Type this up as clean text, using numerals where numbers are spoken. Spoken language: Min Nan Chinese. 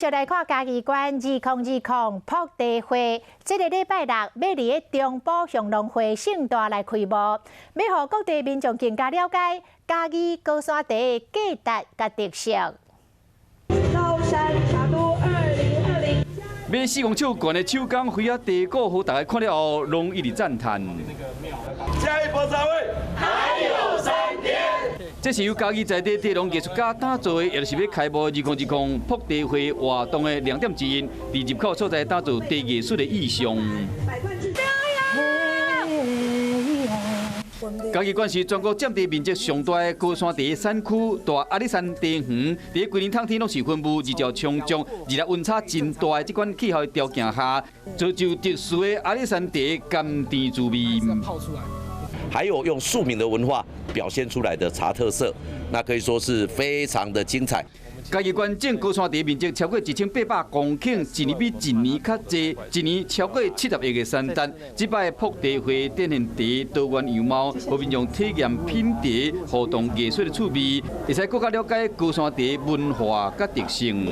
就來看嘉義縣2020曝茶會，這个禮拜六欲佇咧中埔鄉農會盛大來開幕，欲予各地民眾更加了解嘉義高山茶的價值佮特色。高山茶都2020，欲4公尺懸的手工花仔茶果，予大家看了後，攏一直讚嘆。嘉義曝茶會還有3天。這是由嘉義在地茶農藝術家打造的，也就是欲開幕2020曝茶會活動的亮點之一。佇入口所在打造茶藝術的意象。嘉義縣是全國佔地面積上大的高山茶產區，大阿里山茶園，佇規年冬天攏是雲霧日照充足，日日溫差真大的這款氣候條件下，造就特殊的阿里山茶甘甜滋味。還有用庶民的文化表現出來的茶特色，那可以說是非常的精彩。嘉義縣種高山茶面積超過1800公頃，一年比一年較濟，一年超過70億的產值。這擺曝茶會展現茶多元樣貌，予民眾體驗品茶、互動藝術的趣味，會使閣較了解高山茶文化佮特性。